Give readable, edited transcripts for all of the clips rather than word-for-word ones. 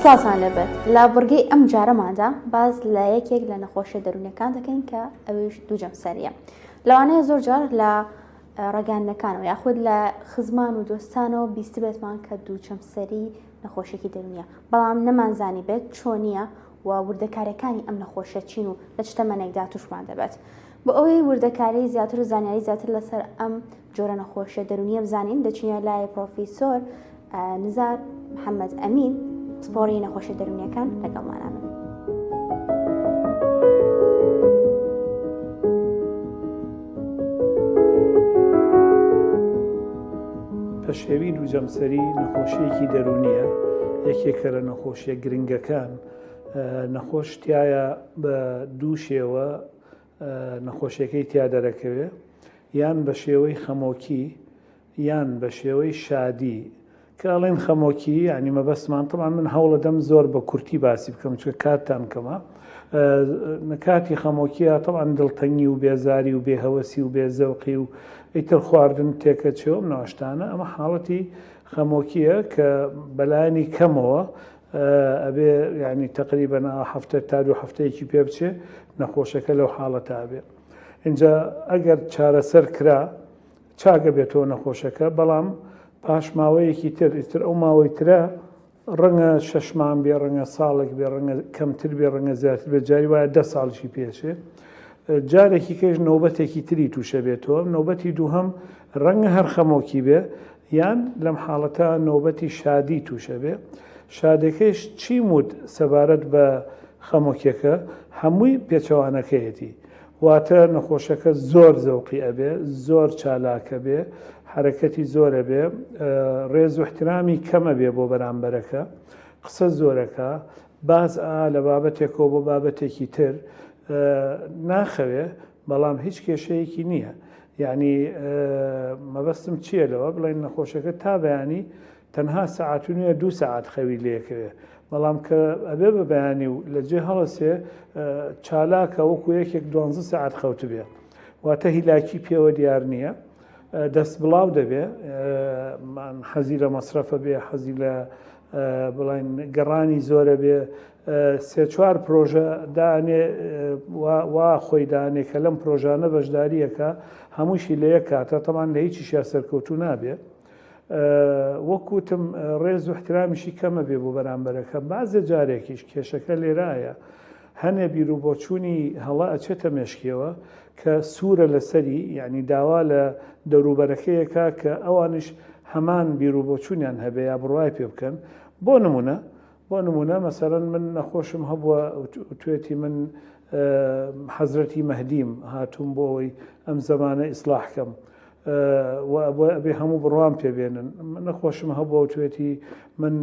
سڵاوتان لێبێت لە بڕگەی ئەم جارەماندا باز لە یەکێک لە نەخۆشیە دەروونیەکان دەکەین کە ئەویش دوو جەمسەریە لەوانەیە زۆر جار لە ڕگەیاندنەکانەوە یاخود لە خزمان و دۆستانەوە بیستبێتمان کە دوو جەمسەری نەخۆشیێکی دەروونیە بەڵام نەمانزانی بێت چۆنیە و وردەکاریەکانی ئەم نەخۆشیە چین و لە چ تەمەنێکدا توشمان دەبێت. بۆ ئەوەی وردەکاری زیاتر و زانیاری زیاتر لەسەر ئەم جۆرە نەخۆشیە دەرونیە بزانین دەچینە لای پرۆفیسۆر نزار محەممەد ئەمین پسپۆڕی نەخۆشیە دەرونیەکان لەگەڵمانە بن. پەشێوی دووجەمسەری نەخۆشیەکی دەرونیە، یەکێکە لە نەخۆشیە گرنگەکان، نەخۆش تایە بە دوو شێوە نەخۆشیەکەی تیا دەرەکەوێ یان بە شێوەی خەمۆکی یان بە شێوەی شادی کە ئەڵێن خەمۆکی یعنی مەبەستمان طبعا من هەوڵەدەم زۆر بە کورتی باسی بکەم چونکە کاتتان کەمە کاتی خەمۆکیە طبعا دڵتەنگی و بێزاری و بێهەوەسی و بێزەوقی و ئیتر خواردن تێکەچێ و ناشتانە ئەمە حاڵەتی خەمۆکیە کە بەلایەنی کەمەوە ئەبێ یعنی تقریبا هەفتە تا دوو هەفتەیەکی پێ بچێ نەخۆشەکە لەو حاڵەتە ئەبێ اینجا ئەگەر چارەسەر کرا چاک ئەبێتەوە نەخۆشەکە، بەڵام پاش ماوەیەکی تر، ئیتر ئەو ماوەی ترە ڕەنگە شەش مانگ بێ، ڕەنگە ساڵێک بێ، ڕەنگە کەمتر بێ، ڕەنگە زیاتر بێ، جاری وایە دە ساڵیشی پێچێ. جارێکی کەش نۆبەتێکی تری تووشە بێتەوە، نۆبەتی دووهەم ڕەنگە هەر خەمۆکی بێ، یان لەم حاڵەتە نۆبەتی شادی تووشە بێ. شادەکەیش چیم وت سەبارەت بە خەمۆکیەکە، هەمووی پێچەوانەکەیەتی. واتە نەخۆشەکە زۆر زەوقی ئەبێ، زۆر چالاک ئەبێ، حەرەکەتی زۆر ئەبێ، ڕێز و احترامی کەم ئەبێ بۆ بەرامبەرەکە، قسە زۆرەکا، باز ئا لە بابەتێکەوە بۆ بابەتێکی تر، ناخەوێ، بەڵام هیچ کێشەیەکی نییە. یعنی مەبەستم چییە لەوە بڵێن نەخۆشەکە تا بەیانی تەنها سەعات و نیوە دوو سەعات خەوی لێکەوێ بەڵام کە ئەبێ بە بەیانی و لە جێ هەڵەسێ چالاکە وەکو یەکێک دوانزە سەعات خەوتبێ واتە هیلاکی پێوە دیار نییە دەست بڵاو دەبێ حەزی لە مەسرەفە بێ حەزی لە بڵین گەڕانی زۆرە بێ سێ چوار پرۆژە دانێ وا خۆی دانێ کە لەم پرۆژانە بەشداریەکە هەمووشی لە یەک کاتە تەمان لە هیچیشیا سەرکەوتو نابێ وەک وتم ڕێز و احترامیشی کەمە بێ بۆ بەرامبەرەکە بازێ جارێکیش کێشەکە لێرایە هەنێ بیر و بۆچوونی هەڵە ئەچێتە مێشکیەوە کە سوورە لەسەری یعنی داوا لە دەوروبەرەکەیەکە کە ئەوانیش هەمان بیر و بۆچوونیان هەبێ یا بڕوای پێ بکەن بۆ نمونە بۆ نمونە مەسەرەن من نەخۆشم هەبووە توێتی من حەزرەتی مەهدیم هاتووم بۆ ئەوەی ئەم زەمانە ئیسلاح کەم و ئەبێ هەموو بڕوام پێ بێنن نەخۆشم هەبووە و توێتی من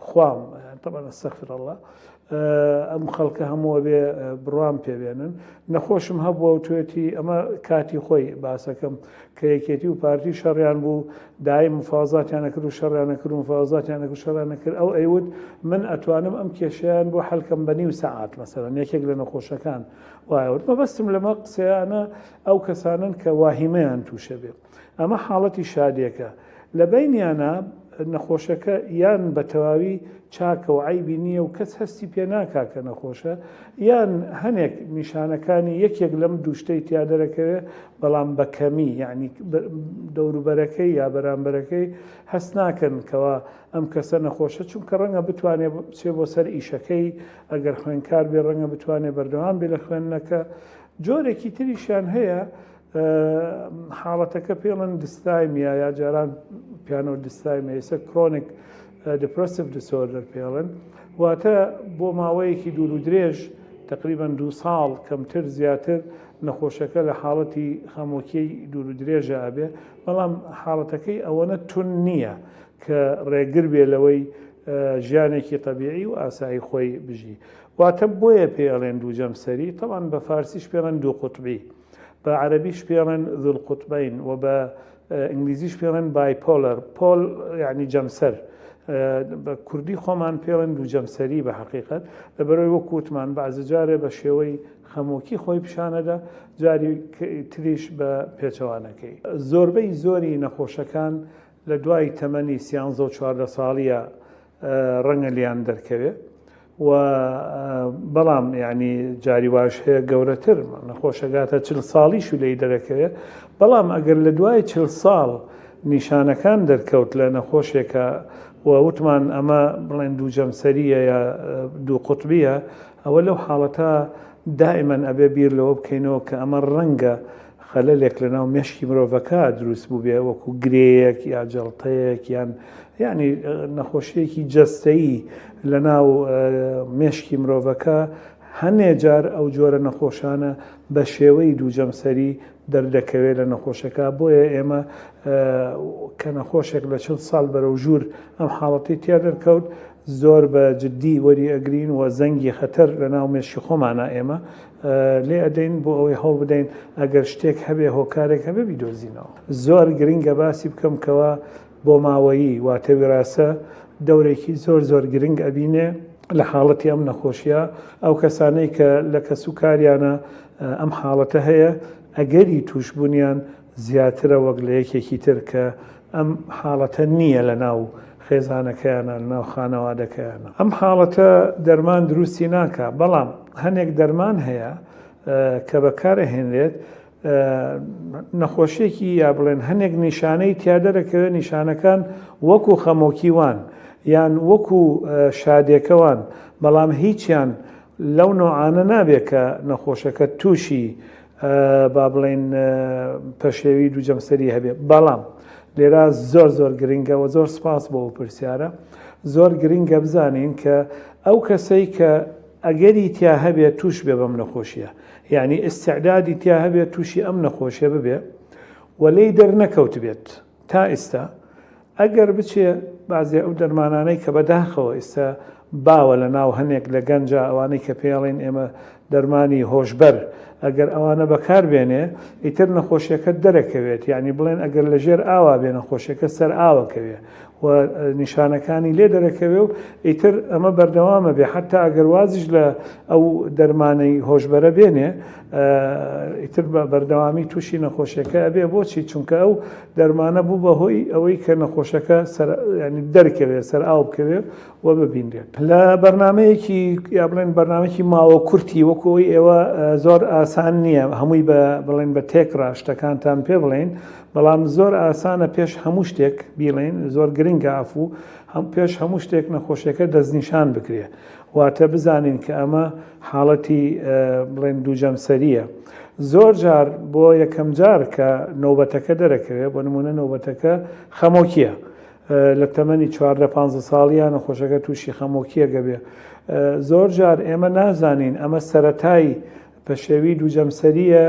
خوام طبعا استغفر الله ئەم خەڵکە هەموو ئەبێ بڕوام پێ بێنن نەخۆشم هەبووە و توێتی ئەمە کاتی خۆی باسەکەم کە یەکێتی و پارتی شەڕیان بوو دایم مفاوەزاتیان نەکرد و شەڕیان نەکرد و مفاوەزاتیان نەکرد شەڕیان نەکرد ئەو ئەیوت من ئەتوانم ئەم کێشەیان بۆ حەلکەم بە نیو سەعات مەسەلەن یەکێک لە نەخۆشەکان وایە وت مەبەستم لەمە قسەیانە ئەو کەسانەن کە واهیمەیان تووشە بێ. ئەمە حاڵەتی شادیەکە. لە بەینیانا نەخۆشەکە یان بە تەواوی چاکە و عەیبی نییە و کەس هەستی پێ ناکا کە نەخۆشە، یان هەنێک نیشانەکانی یەکێک لەم دوو شتەی تیا دەرەکەوێ بەڵام بە کەمی یانی دەوروبەرەکەی یا بەرامبەرەکەی هەست ناکەن کەوا ئەم کەسە نەخۆشە چونکە ڕەنگە بتوانێ بچێ بۆ سەر ئیشەکەی ئەگەر خوێندکار بێ ڕەنگە بتوانێ بەردەوام بێ لە خوێندنەکە جۆرێکی تریشیان هەیە حاڵەتەکە پێڵن dysthymia یا جاران پیانۆ dysthymia ئێستا chronic depressive disorder پێڵن واتە بۆ ماوەیەکی دوور و درێژ تقریبا دوو ساڵ کەمتر زیاتر نەخۆشەکە لە حاڵەتی خەمۆکی دوور و درێژە ئەبێ بەڵام حاڵەتەکەی ئەوەنە تون نییە کە ڕێگر بێ لەوەی ژیانێکی تەبیعی و ئاسایی خۆی بژی واتە بۆیە پێی ئەڵێن دوو جەمسەری، تەبعەن بە فارسیش پێی ئەڵێن دوو قوتبی، بە عەرەبیش پێی ئەڵێن ذو القطبین و بە ئینگلیزیش پێی ئەڵێن bipolar، pole یعنی جەمسەر، بە کوردی خۆمان پێی ئەڵێن دوو جەمسەری بە حەقیقەت، لەبەرئەوەی وەکو وتمان بەعزە جارێ بە شێوەی خەمۆکی خۆی پیشانەدا، جاری تریش بە پێچەوانەکەی. زۆربەی زۆری نەخۆشەکان لە دوای تەمەنی سیانزە و 14 ساڵیە. ڕەنگە لیان دەرکەوێ و بەڵام یعنی جاری واش هەیە گەورەتر نەخۆشەگاتە چل ساڵیش و لێی دەرەکەوێ بەڵام ئەگەر لە دوای چل ساڵ نیشانەکان دەرکەوت لە نەخۆشێکە و وتمان ئەمە بڵێن دوو جەمسەریە یا دوو قوتبیە ئەوە لەو حاڵەتە دائیمەن ئەبێ بیر لەوە بکەینەوە کە ئەمە ڕەنگە خەلەلێک لە ناو مێشکی مرۆڤەکە دروست بووبێ وەکو گرێیەک یا جەڵتەیەک یان یعنی نەخۆشیەکی جەستەیی لە ناو مێشکی مرۆڤەکە هەنێ جار ئەو جۆرە نەخۆشانە بە شێوەی دوو جەمسەری دەردەکەوێت لە نەخۆشەکە بۆیە ئێمە کە نەخۆشێک لە چل ساڵ بەرەو ژوور ئەم حاڵەتی تیا دەرکەوت زۆر بە جدی وەری ئەگرین و زەنگی خەتەر لە ناو مێشکی خۆمانە ئێمە لێ ئەدەین بۆ ئەوەی هەوڵ بدەین ئەگەر شتێک هەبێ هۆکارێک هەبێ بیدۆزینەوە. زۆر گرنگە باسی بکەم کەوا بۆماوەیی واتە ویراسە دەورێکی زۆر زۆر گرنگ ئەبینێ لە حاڵەتی ئەم نەخۆشیە، ئەو کەسانەی کە لە کەسوکاریانە ئەم حاڵەتە هەیە ئەگەری تووشبوونیان زیاترە وەک لە یەکێکی تر کە ئەم حاڵەتە نییە لە ناو خێزانەکەیانە لە ناو خانەوادەکەیانە. ئەم حاڵەتە دەرمان دروستی ناکا بەڵام هەنێک دەرمان هەیە کە بەکارئەهێنرێت نەخۆشیەکی یا بڵێن هەنێک نیشانەی تیا دەرەکەوێت نیشانەکان وەکو خەمۆکی وان یان وەکو شادێکەوان بەڵام هیچیان لەو نۆعانە نابێت کە نەخۆشەکە تووشی با بڵێین پەشێوی دوو جەمسەری هەبێ بەڵام لێرە زۆر زۆر گرنگە و زۆر سپاس بۆ ئەو پرسیارە زۆر گرنگە بزانین کە ئەو کەسەی کە ئەگەری تیا هەبێت توش بێ بەم نەخۆشیە یعنی ئیسعدادی تیا هەبێت تووشی ئەم نەخۆشیە ببێ و لێی دەرنەکەوت بێت تا ئیستا ئەگەر بچێ بەعزێ ئەو دەرمانانەی کە بەداخەوە ئیستا باوە لە ناو هەنێک لە گەنجا ئەوانەی کە پێڵێن ئێمە دەرمانی هۆشبەر ئەگەر ئەوانە بەکار بێنێ ئیتر نەخۆشیەکە دەرەکەوێت یعنی بڵێن ئەگەر لە ژێر ئاوا بێ نەخۆشیەکە سەر ئاوەکەوێ و نیشانەکانی لێ دەرەکەوێ و ئیتر ئەمە بەردەوامە بێ حتا ئەگەر وازیش لە ئەو دەرمانەی هۆشبەرە بێنێ ئیتر بە بەردەوامی تووشی نەخۆشیەکە ئەبێ بۆچی چونکە ئەو دەرمانە بوو بە هۆی ئەوەی کە نەخۆشەکە ینی دەرکەوێت سەر ئاو بکەوێت و ببینرێت لە بەرنمەیەکی یا بڵێن بەرنمەکی ماوە کورتی وەکو ئەوی ئێوە زۆر ئاسان نییە هەمووی بە بڵێن بە تێکڕا شتەکانتان پێ بڵێن بەڵام زۆر ئاسانە پێش هەموو شتێک بیڵێن زۆر گرنگە ئافو هەم پێش هەموو شتێک نەخۆشیەکە دەستنیشان بکرێ واتە بزانین کە ئەمە حاڵەتی بڵێن دوو جەمسەریە زۆر جار بۆ یەکەم جار کە نۆبەتەکە دەرەکەوێ بۆ نمونە نۆبەتەکە خەمۆکیە لە تەمەنی چواردە پانزە ساڵیە نەخۆشەکە تووشی خەمۆکیە گەبێ زۆر جار ئێمە نازانین ئەمە سەتای پەشێوی دووجەمسەرییە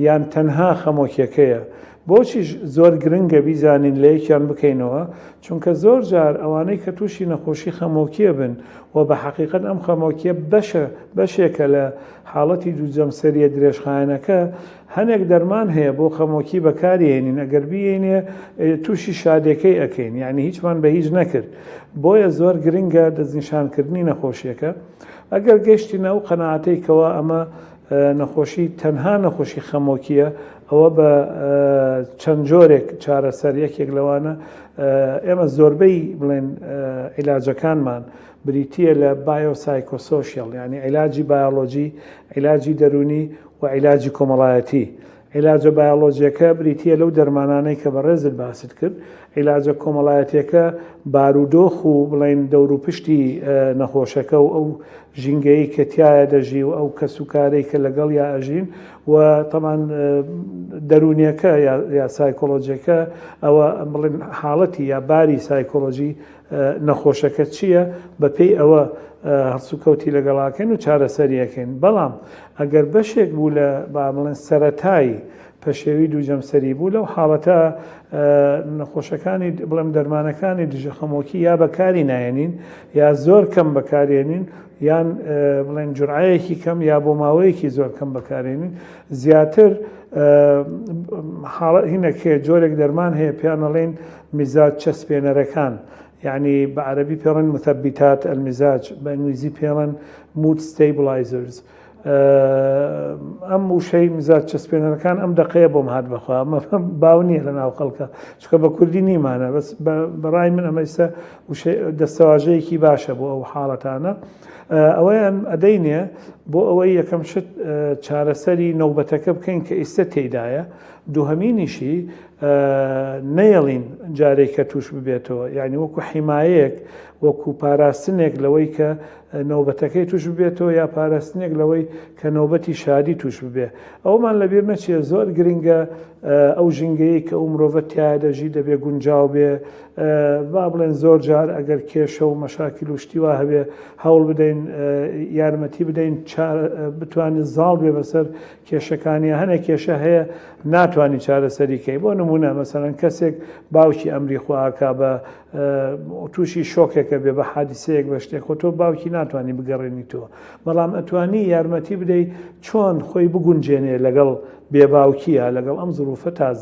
یان تەنها خەمۆکیەکەیە؟ بۆچیش زۆر گرنگە بیزانین لە یەکیان بکەینەوە؟ چونکە زۆر جار ئەوانەی کە تووشی نەخۆشی خەمۆکیە بن و بە حەقیقەت ئەم خەمۆکیە بەشە بەشێکە لە حاڵەتی دووجەمسەریە درێژخایەنەکە هەنێک دەرمان هەیە بۆ خەمۆکی بەکاری هێنین ئەگەر بیێنێ تووشی شادێکەی ئەکەین یعنی هیچمان بە هیچ نەکرد بۆیە زۆر گرنگە دەستنیشانکردنی نەخۆشیەکە ئەگەر گەشتینە ئەو قەناعەتەی کەوا ئەمە نەخۆشی تەنها نەخۆشی خەمۆکیە ئەوە بە چەند جۆرێک چارەسەر یەکێک لەوانە ئێمە زۆربەی بڵێن عیلاجەکانمان بریتە لە biopsychosocial یعنی عیلاجی بایۆلۆجی عیلاجی دەرونی و عیلاجی کۆمەڵایەتی عیلاجە بایۆلۆجیەکە بریتیە لەو دەرمانانەی کە بەڕێزت باست کرد، عیلاجە کۆمەڵایەتیەکە بارودۆخ و بڵێین دەوروپشتی نەخۆشەکە و ئەو ژینگەیەی کە تیایا دەژی و ئەو کەس و کارەی کە لەگەڵیا ئەژین و تەبعەن دەروونیەکە یا سایکۆلۆجیەکە ئەوە بڵێن حاڵەتی یا باری سایکۆلۆجی نەخۆشەکە چییە بەپێی ئەوە هەڵسوکەوتی لەگەڵاکەین و چارەسەریەکەین بەڵام ئەگەر بەشێک بوو لە با بڵێن سەرەتای پەشێوی دوو جەمسەری بوو لەو حاڵەتە نەخۆشەکانی بڵێم دەرمانەکانی دژە خەمۆکی یا بەکاری نایەنین یا زۆر کەم بەکارێنین یان بڵێن جورعەیەکی کەم یا بۆ ماوەیەکی زۆر کەم بەکارێنین زیاتر حاڵەت هینەکەیە جۆرێک دەرمان هەیە پێیان ئەڵێن میزاج چەسپێنەرەکان یعنی بە عەرەبی پێڵێن مثبتات المزاج بە ئینگلیزی پێڵێن mood stabilizers. ئەم وشەی مزاج چەسپێنەرەکان ئەم دەقەیە بۆم هات بەخوا ئەمە باو نییە لە ناو خەڵکە چکە بە کوردی نیمانە بەس بەڕای من ئەمە ئێستا دەستەواژەیەکی باشە بۆ ئەو حاڵەتانە ئەوەیان ئەدەینێ بۆ ئەوەی یەکەم شت چارەسەری نەوبەتەکە بکەین کە ئیستە تێیدایە دووهەمینیشی نەیەڵین جارێک کە توش ببێتەوە یعنی وەکو حیمایەک وەکو پاراستنێک لەوەی کە نەوبەتەکەی توش ببێتەوە یا پاراستنێک لەوەی کە نەوبەتی شادی توش ببێ ئەومان لەبیر نەچێ زۆر گرنگە ئەو ژینگەیە کە ئەو مرۆڤە تیا دەژی دەبێ گونجاو بێ با بڵێن زۆر جار ئەگەر کێشە و مەشاکل و شتی وا هەبێ هەوڵ بدەین یارمەتی بدەین بتوانێت زاڵ بێ بەسەر کێشەکانی هەنێک کێشە هەیە ناتوانانی چارەسەری کەی بۆ نمونە مەسەلەن کەسێک باوکی ئەمری خواکە بە تووشی شۆکێکە بێ بە حادیسەیەک بە شتێک خۆ تۆ باوکی ناتوانانی بگەڕێنی تۆ بەڵام ئەتوانی یارمەتی بدەیت چۆن خۆی بگونجێنێ لەگەڵ بێباوکیە لەگەڵ ئەم زروفە تازە.